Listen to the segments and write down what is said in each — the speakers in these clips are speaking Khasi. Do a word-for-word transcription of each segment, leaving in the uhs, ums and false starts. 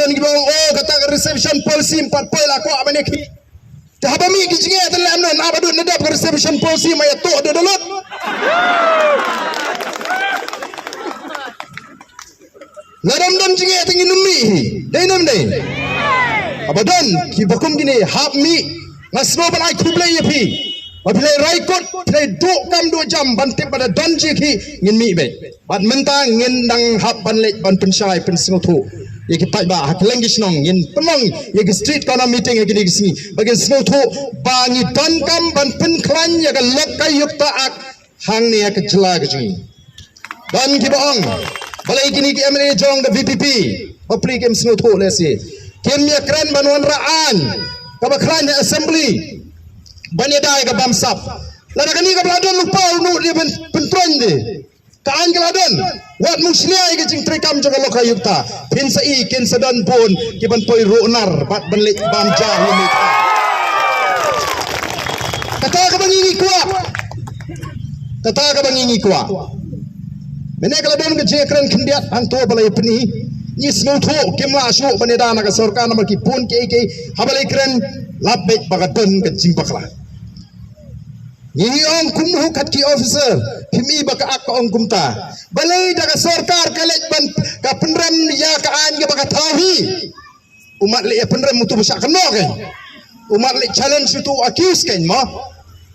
Ki ba ong, oh, kata ka reservation policy ym pat poi, la kwah ban ïa ki. Te haba mih ki jingeh te lem non, haba dud na dap ka reservation policy ma ïa to dud lut. La dam dam jingeh te ngin ym mih hi. Dei ne ym dei? Haba don ki ba kum kine hap mih. Nga sngewbha ban ai khublei ïa phi. Ba phi la rai kut, phi la duh kam duh jam ban tip ba da don jingeh, ngin mih beit. Bad mynta ngin dang hap ban leit ban pynshai pynsngewthuh ïa ki paidbah ha kylleng ki shnong, ngin pynlong ïa ki street corner meeting ha kine ki sngi ba kin sngewthuh ba ngi donkam ban pynkhlaiñ ïa ka Lokayukta Act hangne ha ka jylla ka jong ngi. Don ki ba ong balei kine ki M L A jong ka V P P, hopefully kim sngewthuh lehse, kim ïakren ban wanrah aiñ kaba khlaiñ ha assembly ban ïada ïa ka bamsap. Lada kane kaba la don lypa, u nud ïa ban pyntroiñ de. Ka aiñ ka la don. Wat mushlia ïa ka jingtreikam jong ka Lokayukta. Phin sa i kin sa don bun ki ban poi ruh nar bad ban leit bam ja hi ni. Kata kaba ngi ngi kwah. Kata kaba ngi ngi kwah. Mynne ka la don ka jingkren khyndiat hangto ba la ïa pyni. Ngi sngewthuh kim lah shuh ban ïada na ka sorkar namar ki bun kiei kiei, haba la ïa kren lap beit ba ka don ka jingbakla. Ngi ngi ong kumno kat ki officer, phim i ba ka Act ka ong kumta. Balei da ka sorkar ka leit ban ka pynrem ïa ka aiñ kaba ka thaw hi. U mat leh ïa pynrem utu ba shah kynnoh kein. U mat leh challenge utu accuse kein mo.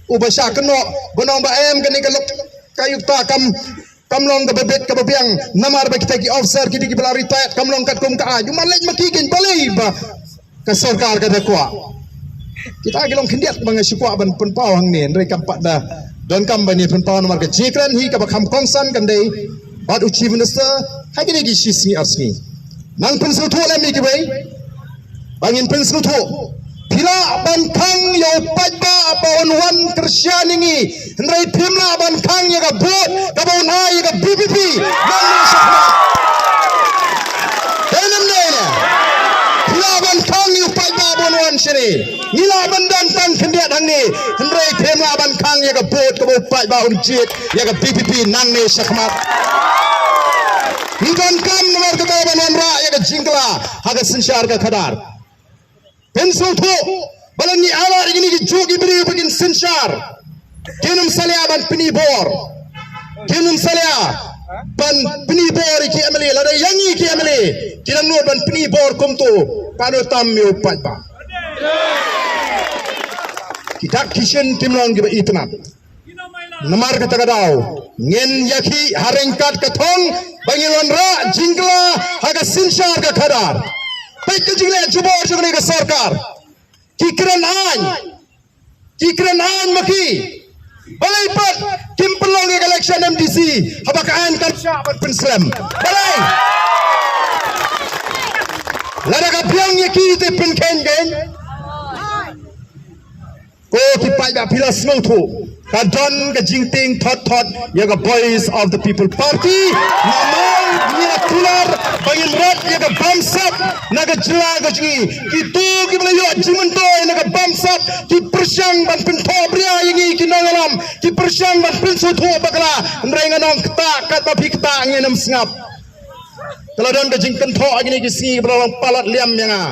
U ba shah kynnoh ban ong ba em kane ka Lokayukta kam kam long kaba bit kaba biang namar ba kita ki officer kiti kiba la retired kam long katkum ka aiñ. U mat leh ma ki kein, balei ba ka sorkar ka da kwah. Kita ki long khyndiat ba nga shu kwah ban pynpaw hangne, hynrei kam pat da donkam ban ïa pynpaw namar ka jingkren hi kaba kham kongsan kan dei bad u Chief Minister ha kine ki shi sngi ar sngi. Nang pynsngewthuh lem ïa kiwei. Ba ngin pynsngewthuh. Phi lah ban khang ïa u paidbah ba un wan kyrshan ïa ngi. Hynrei phim lah ban khang ïa ka vote kaba un ai ïa ka V P P. Nang ne shakhmat. Dei ne ym dei ne? Phi lah ban khang ïa u paidbah ba un wan shane. Ngi lah ban don tang khyndiat hangne. Hynrei phim lah ban khang ïa ka vote kaba u paidbah un jied ïa ka V P P nangne shakhmat. Ngi donkam namar kata ban wanrah ïa ka jingkylla ha ka synshar ka khadar. Pynsngewthuh ba lada ngi ailad ïa kine ki juh ki briew ba kin synshar, kin ym salia ban pyni bor. Kin ym salia ban pyni bor ïa ki M L A, lada ïa ngi ki M L A ki dang nud ban pyni bor kumto, katno tam ïa u paidbah. Ki dak ki shin kim long kiba itynnad. Namar kata ka daw ngin ïakhih ha ryngkat ka thong ba ngin wanrah jingkylla ha ka synshar ka khadar. Peit ka jingleh jubor jong kane ka sorkar. Ki kren aiñ. Ki kren aiñ ma ki. Balei pat kim pynlong ïa ka election M D C haba ka aiñ kam shah ban pynslem? Balei? Lada ka biang ïa ki te pynkheiñ kein. Ko ki paidbah, phi la sngewthuh, ka don ka jingtieng thot thot ïa ka Voice of the People Party. Namar ngi la kular ba ngin rat ïa ka bamsap na ka jylla ka jong ngi. Kito kiba la ïoh jingmyntoi na ka bamsap ki pyrshang ban pynthohbria ïa ngi ki nongïalam, ki pyrshang ban pynsngewthuh bakla. Hynrei ngan ong kata, katba phi kata ngin ym sngap. Ka la don ka jingkynthoh ha kine ki sngi ba la long palat liam ïa nga.